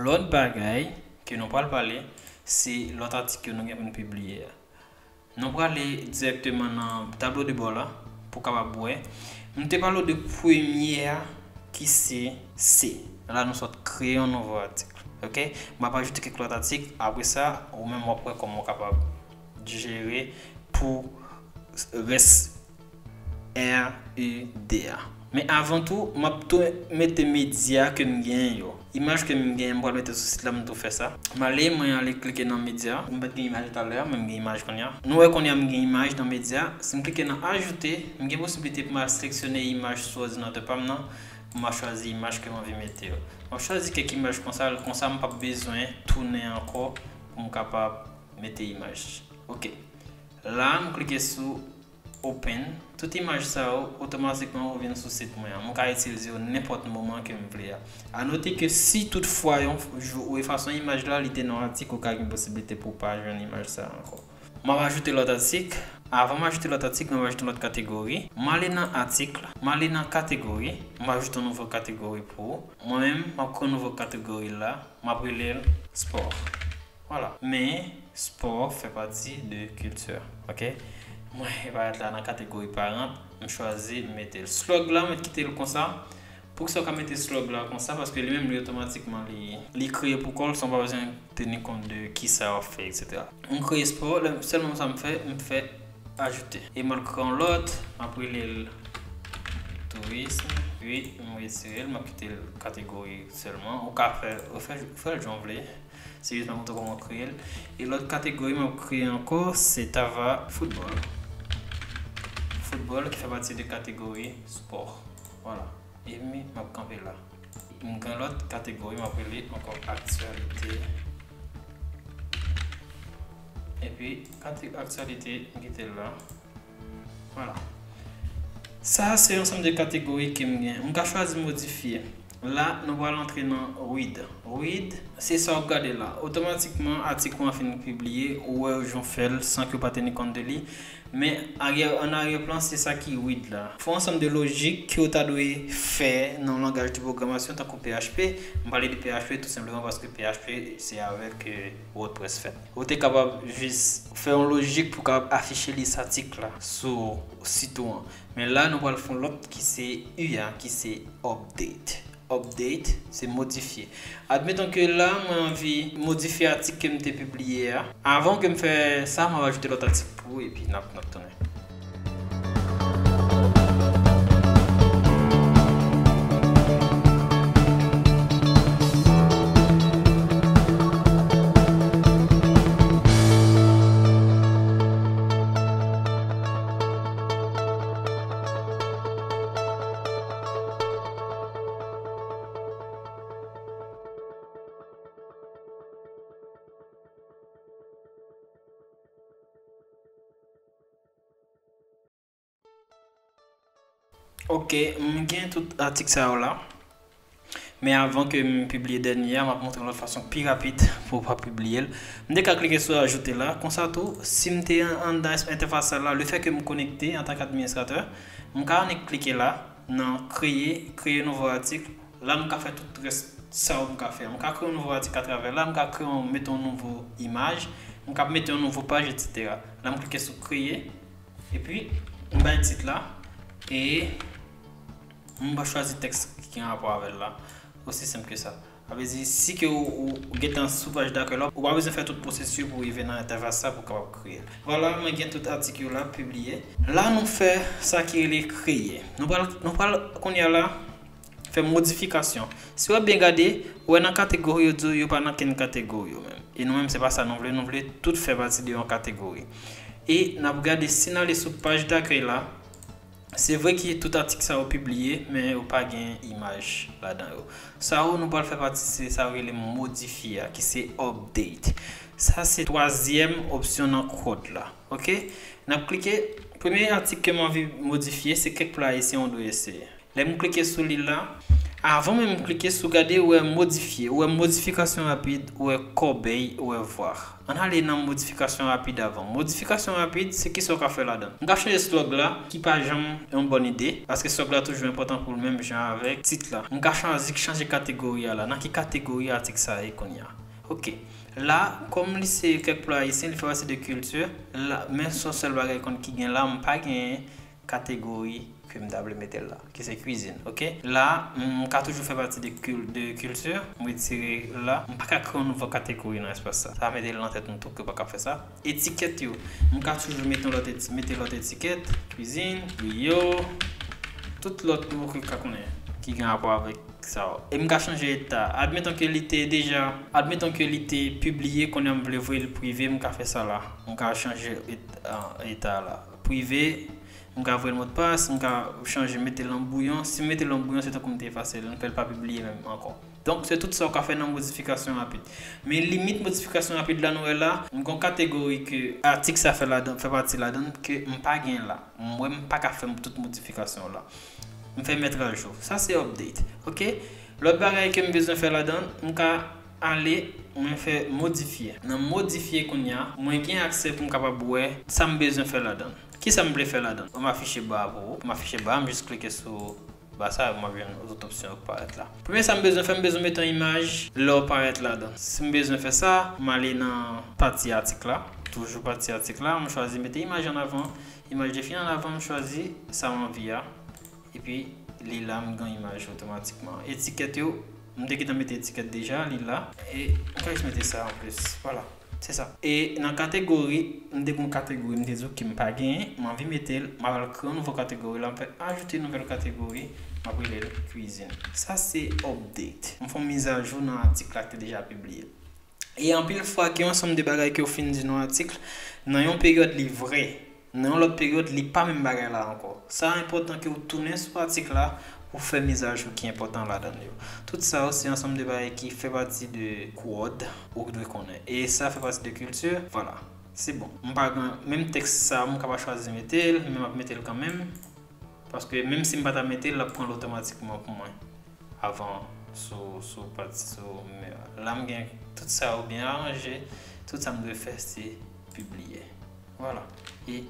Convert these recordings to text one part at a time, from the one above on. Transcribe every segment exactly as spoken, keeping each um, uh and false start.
Lòt bagay ke nou pral pale, se lòt atik ke nou gen pou n pibliye a. Nou prale dirèkteman nan tablo de bò la pou w kapab wè. M te pale w de premye a ki se C. La nou sot kreye yon nouvo atik. Ok? M ap ajoute kèk lòt atik. Apre sa, ou menm w ap wè kòman w kapab jere pou rès R E D a. Men avan tou, m ap tou mete medya ke m genyen yo. Imaj ke m genyen, m pral mete sou sit la, m tou fè sa. M ale, mwen ale klike nan medya. M pa t gen imaj talè a, men m gen imaj kounye a. Nou wè kounye a m gen imaj nan medya. Si m klike nan ajoute, m gen posiblite pou m al seleksyone imaj sou òdinatè pa m nan, pou m al chwazi imaj ke m anvi mete yo. M ap chwazi kèk imaj konsa, konsa m p ap bezwen tounen ankò pou m kapab mete imaj. Ok. La, m klike sou Open. Tout imaj sa yo, otomatikman, yo vin sou sit mwen an. Mwen ka itilize yo nenpòt moman ke m vle a. A note ke si toutfwa yon jou ou efase yon imaj la, li te nan yon atik, ou ka gen posiblite pou w pa jwenn imaj sa a ankò. M ap ajoute lòt atik. Avan m ajoute lòt atik, m ap ajoute lòt kategori. M ale nan atik la. M ale nan kategori. M ajoute yon nouvo kategori pou ou. Mwen menm, m ap kreye yon nouvo kategori la. M ap rele l spò. Vwala. Men, spò fè pati de kilti. Ok? Mwen, e parèt la nan kategori parent. M chwazi, m mete l. Slug la, mwen kite l konsa. Poukisa w ka mete slug la konsa? Paske li menm, li otomatikman, li, li kreye pou kò l, san w pa bezwen teni kont de kisa w ap fè, etsetera. M kreye spò, lè, sèlman sa m fè, m fè ajoute. E m al kreye yon lòt, m ap rele l tourism. Epi, m retire l, m ap kite l kategori sèlman. Ou ka fè, ou fè, fè l jan w vle. Se jis m ap montre kòman w kreye l. E lòt kategori m ap kreye ankò, se Tava foutbòl. Foutbòl ki fè pati de kategori spò. Vwala. Epi m ap kanpe la. M gen lòt kategori, m ap rele ankò aktyalite. Epi, kate-, aktyalite, m kite l la. Vwala. Sa a se yon ansanm de kategori ke m gen. M ka chwazi modifye. La, nou pral antre nan read. Read, se sa w ap gade la. Otomatikman, atik ou an fin pibliye, ou wè yo jan w fè l san ke w pa teni kont de li. Men, aryè, an aryè plan, se sa ki read la. Fè yon ansanm de lojik ke w ta dwe fè nan yon langaj de pwogramasyon tankou P H P. M pale de P H P tou senpleman paske P H P se avèk, euh, WordPress fèt. Ou te kapab jis fè yon lojik pou w kapab afiche lis atik la sou sit ou an. Men la, nou pral fè yon lòt ki se U a, ki se update. Update, se modifye. Admeton ke la, mwen anvi modifye atik ke m te pibliye a. Avan ke m fè sa, m ap ajoute lòt atik pou ou, epi n ap, n ap tounen. Ok, m gen tout atik sa yo la. Men avan ke m pibliye dènye a, m ap montre yon lòt fason pi rapid pou w pa pibliye l. M te ka klike sou ajoute la. Konsa tou, si m te an-, anndan entèfas sa la, lefètke m konekte antanke administratè, m ka annik klike la, nan kreye, kreye nouvo atik. La, m ka fè tout rès sa yo m ka fè. M ka kreye yon nouvo atik atravè la, m ka kreye yon, mete yon nouvo imaj, m ka mete yon nouvo paj, etsetera. La, m klike sou kreye, epi m bay tit la, e m va chwazi tèks ki gen rapò avè l la. Osi senp ke sa. Sa vle di, si ke ou, ou, ou gentan sou paj dakèy la, ou pa bezwen fè tout pwosesi pou rive nan entèfas sa pou w kapab kreye l. Vwala, mwen gen tout atik yo la, pibliye. La, nou fè sa ki rele kreye. Nou pral, nou pral, kounye a la, fè modifikasyon. Si w ap byen gade, ou wè nan kategori yo di w yo pa nan kenn kategori yo menm. E nou menm, se pa sa nou vle, nou vle tout fè pati de yon kategori. E n ap gade si n ale sou paj dakèy la, se vre ke tout atik sa yo pibliye, men yo pa gen imaj ladan yo. Sa yo nou pral fè pati, se sa yo rele modifye a, ki se update. Sa se twazyèm opsyon nan kòd la. Ok? N ap klike. Premye atik ke m anvi modifye, se kèk pla ayisyen ou dwe eseye. Lè m klike sou li la, Avan menm klike sou gade, ou wè modifye, ou wè modifikasyon rapid, ou wè kòbèy, ou wè vwa. Ann ale nan modifikasyon rapid avan. Modifikasyon rapid, se kisa w ka fè ladan l? M ka chanje slòg la, ki pa janm yon bòn ide, paske slòg la toujou enpòtan pou l menm jan avèk tit la. M ka chwazi chanje kategori a la. Nan ki kategori atik sa ye kounye a? Ok. La, kòm li se kèk pla ayisyen, li fè pati de kilti, la, men se yon sèl bagay konn ki gen la, m pa genyen kategori ke m ta vle mete l la, ki se kwizin, ok? La, m ka toujou fè pati de kil-, de kilti, m retire la, m pa ka kreye yon nouvo kategori nan espas sa. Sa mete l nan tèt nou tou ke w pa ka fè sa. Etikèt yo, m ka toujou mete yon lòt eti-, mete lòt etikèt, kwizin, griyo, tout lòt mo ke w ka konnen ki gen rapò avèk sa yo. E m ka chanje eta. Admeton ke li te deja, admeton ke li te pibliye, kounye a m vle voye l prive, m ka fè sa la. M ka chanje et-, ah, eta la. Prive, m ka voye l modpas, m ka chanje, mete l an bwouyon. Si m mete l an bwouyon, se tankou m te efase l, m fè l pa pibliye menm ankò. Donk, se tout sa w ka fè nan modifikasyon rapid. Men limit modifikasyon rapid la, nou wè la, m gen yon kategori ke atik sa fè ladan, fè pati ladan, ke m pa gen la. M wè m pa ka fè tout modifikasyon la. M fè mèt ajou. Sa se update. Ok? Lòt bagay ke m bezwen fè ladan, m ka ale, mwen fè modifye. Nan modifye kounye a, mwen gen aksè pou m kapab wè sa m bezwen fè ladan. Kisa m vle fè ladan? M afiche ba a pou ou. M afiche ba a, m jis klike sou ba sa, m ap jwenn tout opsyon yo k parèt la. Premye sa m bezwen fè, m bezwen mete yon imaj lè w parèt ladan. Si m bezwen fè sa, m ale nan pati atik la. Toujou pati atik la, m chwazi mete imaj an avan, imaj defini an avan, m chwazi sa m anvi a. Epi, li la, m gen imaj otomatikman. Etikèt yo, m te gentan mete etikèt deja, li la. E m ka jis mete sa anplis. Vwala, se sa. E nan kategori, m te gen yon kategori, m te di w ke m pa genyen, m anvi mete l, m al kreye yon nouvo kategori la, m fè ajoute nouvèl kategori, m ap rele l kwizin. Sa se update. M fè yon mizajou nan atik la ki te deja pibliye. E anpil fwa, gen yon ansanm de bagay ke w fin di nan yon atik, nan yon peryòd li vrè, nan yon lòt peryòd, li pa menm bagay la ankò. Sa enpòtan ke w tounen sou atik la pou fè mizajou ki enpòtan ladan l yo. Tout sa yo, se ansanm de bagay ki fè pati de Claude ou dwe konnen. E sa fè pati de kilti, vwala. Se bon. M pa gen, menm tèks sa, m ka pa chwazi mete l, men m ap mete l kanmenm. Paske menm si m pa ta mete l, l ap pran l otomatikman pou mwen. Avan, sou, sou pati, sou, men la m gen tout sa yo byen aranje. Tout sa m dwe fè, se pibliye. Vwala. E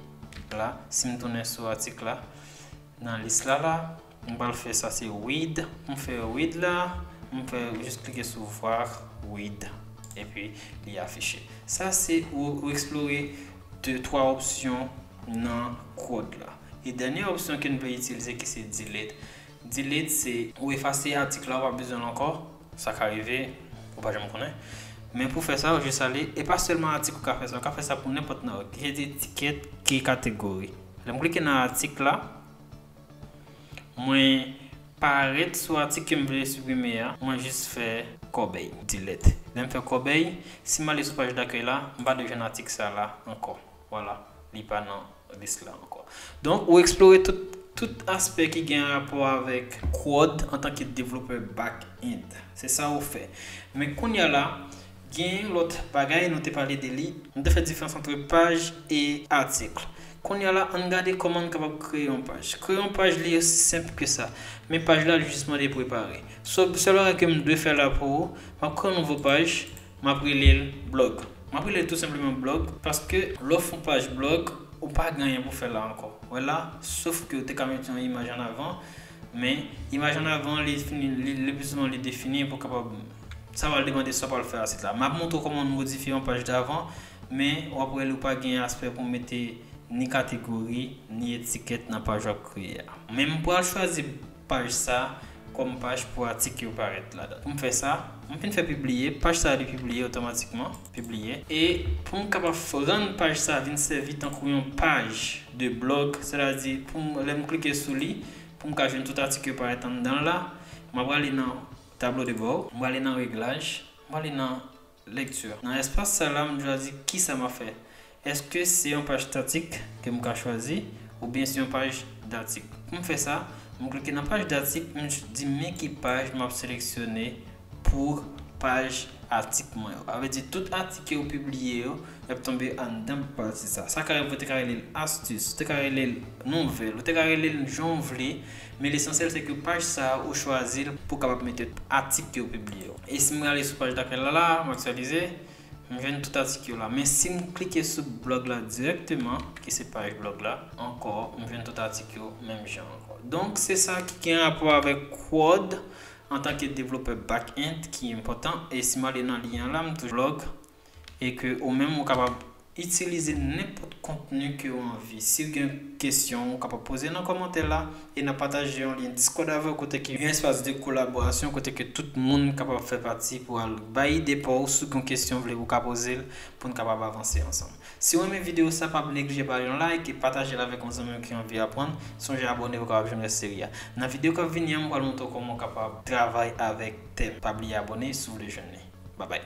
la, si m tounen sou atik la, nan lis la la, m pral fè sa se with. M fè with la, m fè jis klike sou voir with. Epi li afiche. Sa se ou, ou eksplore de twa opsyon nan Claude la. E dènye opsyon ke n vle itilize ki se delete. Delete se ou efase atik la, ou pa bezwen l ankò. Sa ka rive, ou pa janm konnen. Men pou fè sa, ou jis ale, e pa sèlman atik ou ka fè sa, ou ka fè sa pou nenpòt nan yo. Ki etikèt, ki kategori. Lè m klike nan atik la, mwen parèt sou atik ke m vle siprime a, mwen jis fè kòbèy, delete. Lè m fè kòbèy, si m ale sou paj dakèy la, m pa dwe jwenn atik sa la ankò. Vwala, li pa nan lis la ankò. Donk, ou eksplore tout, tout aspè ki gen rapò avèk Claude antanke devlopè back-end. Se sa ou fè. Men kounye a la, gen yon lòt bagay nou te pale de li. Nou te fè diferans ant paj e atik. Kounye a la, ann gade kòman n kapab kreye yon paj. Kreye yon paj, li osi senp ke sa. Men paj la, li jis mande prepare. So, sèl bagay ke m dwe fè la pou ou, m ap kreye yon nouvo paj, m ap rele l blog. M ap rele l tou senpleman blog, paske lè w fè yon paj blog, ou pa gen anyen pou fè la ankò. Wè la, sof ke w te ka mete yon imaj an avan, men imaj an avan, li fini, li, le pli souvan, li defini pou kapab, sa va demande sa w pral fè a sit la. M ap montre w kòman w modifye yon paj davan, men w ap wè li, ou pa gen aspè pou mete ni kategori, ni etikèt nan paj w ap kreye a. Men m pral chwazi paj sa kòm paj pou atik yo parèt ladan. Pou m fè sa, m fin fè pibliye, paj sa li pibliye otomatikman, pibliye. E pou m kapab f-, rann paj sa vin sèvi tankou yon paj de blog, sètadi pou m, lè m klike sou li, pou m ka jwenn tout atik yo parèt anndan l la, m ap prale nan tablo de bò, m prale nan reglaj, m prale nan lekti. Nan espas sa la, m chwazi kisa m ap fè. Èske se yon paj statik ke m ka chwazi oubyen se yon paj datik? Pou m fè sa, m klike nan paj datik, m di men ki paj m ap seleksyone pou paj atik mwen yo. Sa vle di tout atik ke w pibliye yo, y ap tonbe anndan pati sa. Sa ka, ou te ka rele l astis, ou te ka rele l nouvèl, ou te ka rele l jan w vle, men lesansyèl se ke paj sa a ou chwazi l pou w kapab mete atik ke w pibliye yo. E si m ale sou paj dakèy la la, m aktyalize, m jwenn tout atik yo la. Men si m klike sou blòg la dirèkteman, ki se paj blòg la, ankò, m jwenn tout atik yo menm jan ankò. Donk, se sa ki gen rapò avèk Claude antanke devlopè back-end ki enpòtan. E si m ale nan lyen an la, m toujou blòg, e ke ou menm ou kapab itilize nenpòt kontni ke w anvi. Si w gen kesyon, ou kapab poze nan kòmantè la, e n ap pataje yon lyen Discord avè w kote ke yon espas de kolaborasyon kote ke tout moun kapab fè pati pou al bay ide pa w. Si w gen yon kesyon w vle, ou ka poze l pou n kapab avanse ansanm. Si w renmen videyo sa, pa neglije ba l yon like e pataje l avèk yon zanmi w ki anvi aprann. Sonje abòne pou w kapab jwenn rès seri a. Nan videyo k ap vini an, m pral montre w kòman w kapab travay avèk tèm. Pa bliye abòne si w vle jwenn li. Babay.